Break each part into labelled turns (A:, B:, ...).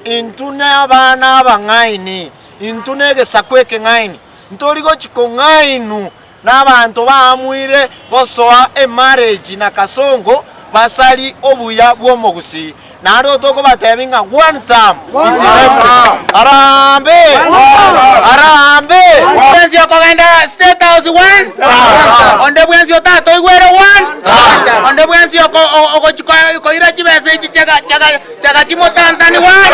A: Intwe nabana abang'aini, intwe negesaku ekeng'aini, ntori gochia kong'ainwu nabanto baamuire gosoa emarriage na kasongo basari obuya bw'omogusii. Naende otokobatebia ng'a one term is elected. Harambee! Harambee!
B: Bwensi okogenda State House one, onde bwensi otatoigwere one, onde bwensi ogochi koira chibesa echi chaga chaga chaga chimotantani one.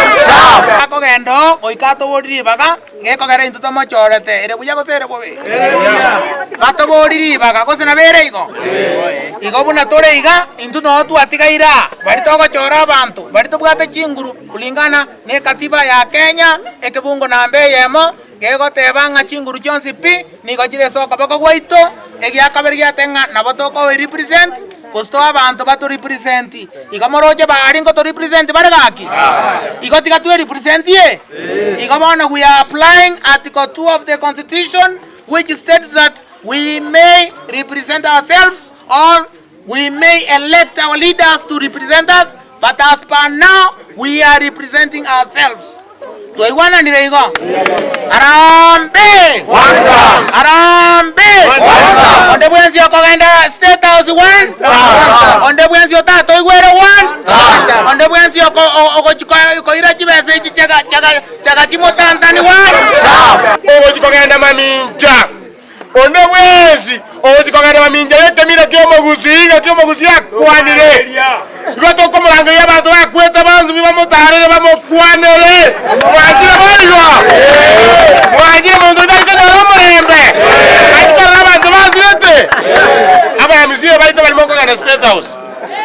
B: Akogenda oo goika atoborie ribaga ngekogera intwe tomochorete ere buya gose ere bobe? Batobori ribaga gose nabo ere igo? Igo buna tore iga intwe noo twatigaire aa baria togochora abanto baria tobwate chinguru kulingana na ekatiba ya Kenya ekebungo namba eyemo gegoteba ng'a chinguru chionsi pi nigo chire ase okoboko gwaito, egiakabere giateba ng'a nabo tokoe represent gose toe abanto bato represent. Igo moroche baria nkoto represent bare gaki? Igo tiga twe representie? Igo bono we are applying article 2 of the constitution which states that we may represent ourselves or we may elect our leaders to represent us but as per now we are representing ourselves. Twaigwananire igo? Harambee! Harambee! Onde bwensi okogenda State House one, onde bwensi otatoigwere one, onde bwensi ogochi koira chibesa echi chaga chaga chaga chimotantani one.
C: Ogochi kogenda mamincha. Onde bwensi ogochia kogenda mamincha y'ekemira ki'omogusii, ng'aki omogusii akwanire. Igo tokomorangeria abanto bakwete bonsi pi bamotaarere bamokwanere. Mwanchire boigo? Mwanchire monto oyio tari konyora omorembe? Naki korora abanto basirete? Abamisia baito baria mokogenda State House.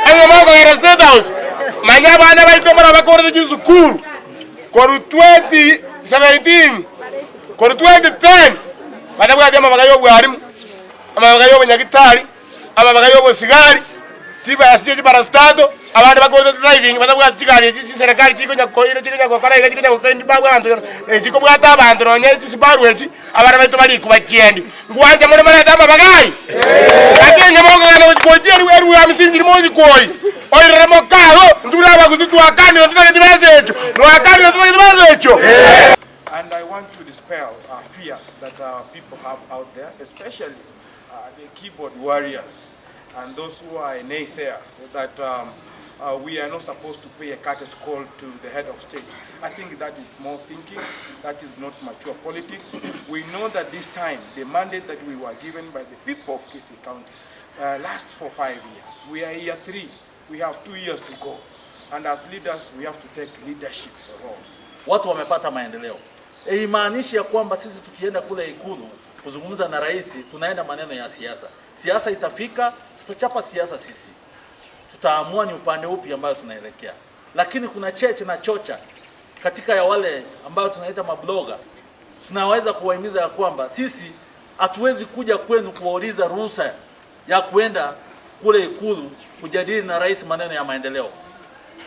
C: Onye mokogenda State House, manya abana baito marabakorere chisukuru korwa 2017. Korwa 2010 batabwati amabaga y'obwarimu, amabaga y'obonyagitari, amabaga y'obosigari, chibasi chie chiparastato, abande bakorete driving batabwati chigari echi chiserekari chikonya koira chikonya gokora iga chikonya gokendi babua abanto eh chikobwata abanto nonye chisibaru echi, abana baito barikwa bachiendi. Ngwancha more morete amabaga ayio? Lakini onye mokogenda gochia gochia eru eru hamsini mochie kwoyia, oirere mokago, intwe buna abagusii twakanire ntotageti besa echio, mwakanire ntotageti besa echio.
D: And I want to dispel uh, fears that uh, people have out there, especially uh, the keyboard warriors and those who are naysayers that um, uh, we are not supposed to pay a courtesy call to the head of state. I think that is small thinking, that is not mature politics. We know that this time, the mandate that we were given by the people of Kisii County uh, lasts for five years. We are year three. We have two years to go. And as leaders, we have to take leadership roles.
E: Watu wamepata maendeleo. Haimaanishi ya kwamba sisi tukienda kule Ikulu kuzungumza na rais tunaenda maneno ya siasa. Siasa itafika, tutachapa siasa sisi, tutaamua ni upande upi ambayo tunaelekea, lakini kuna cheche na chocha katika ya wale ambayo tunaita mabloga, tunaweza kuwahimiza ya kwamba sisi hatuwezi kuja kwenu kuwauliza ruhusa ya kuenda kule Ikulu kujadili na rais maneno ya maendeleo.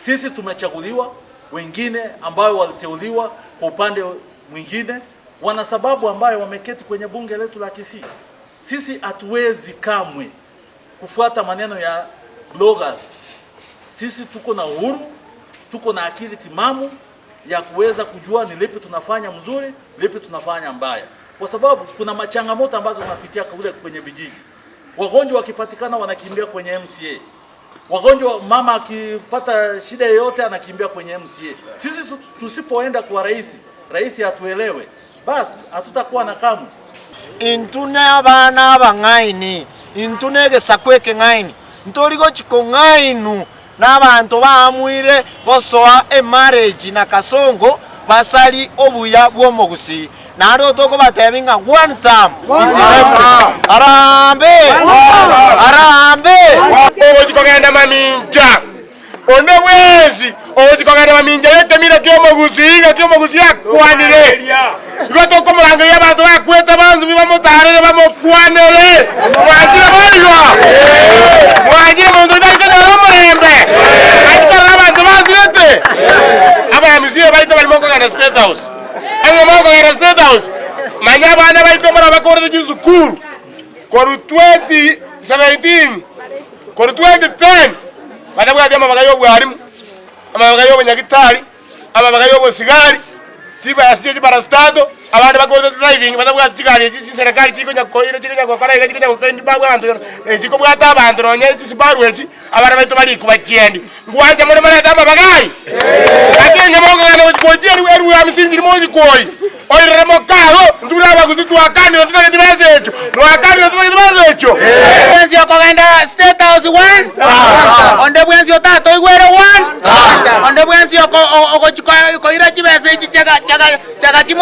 E: Sisi tumechaguliwa, wengine ambayo waliteuliwa kwa upande mwingine wana sababu ambayo wameketi kwenye bunge letu la Kisii. Sisi hatuwezi kamwe kufuata maneno ya bloggers. Sisi tuko na uhuru, tuko na akili timamu ya kuweza kujua ni lipi tunafanya mzuri, lipi tunafanya mbaya, kwa sababu kuna machangamoto ambazo tunapitia kule kwenye vijiji. Wagonjwa wakipatikana wanakimbia kwenye MCA. Wagonjwa, mama akipata shida yoyote anakimbia kwenye MCA. Sisi tusipoenda kwa rais, rais atuelewe, basi hatutakuwa na kamwe.
A: Intwe nabana abang'aini, intwe negesaku ekeng'aini, ntori gochia kong'ainwu nabanto baamuire gosoa emarriage na kasongo basari obuya bw'omogusii. Naende otokobatebia ng'a one term is elected. Harambee! Harambee!
C: Ogochia kogenda mamincha. Onde bwensi ogochia kogenda mamincha y'ekemira ki'omogusii, ng'aki omogusii akwanire. Igo tokomorangeria abanto bakwete bonsi pi bamotaarere bamokwanere. Mwanchire boigo? Mwanchire monto oyio tari konyora omorembe? Naki korora abanto basirete? Abamisia baito baria mokogenda State House. Onye mokogenda State House, manya abana baito marabakorere chisukuru korwa 2017 korwa 2010 batabwati amabaga y'obwarimu, amabaga y'obonyagitari. Amabaga y'obosigari, chibasi chie chiparastato, abande bakorete driving batabwati chigari echi chiserekari chikonya koira chikonya gokora iga chikonya gokendi babua abanto iga chikobwata abanto nonye chisibaru echi, abana baito barikwa bachiendi. Ngwancha more morete amabaga ayio? Gaki onye mokogenda gochia gochia eru eru ya misingi mochia oirere mokago, intwe buna abagusii twakanire ntotageti besa echio, mwakanire ntotageti besa echio?
B: Bwensi okogenda State House one, onde bwensi otatoigwere one, onde bwensi ogochi koira chibesa echi chaga chaga chaga chimo.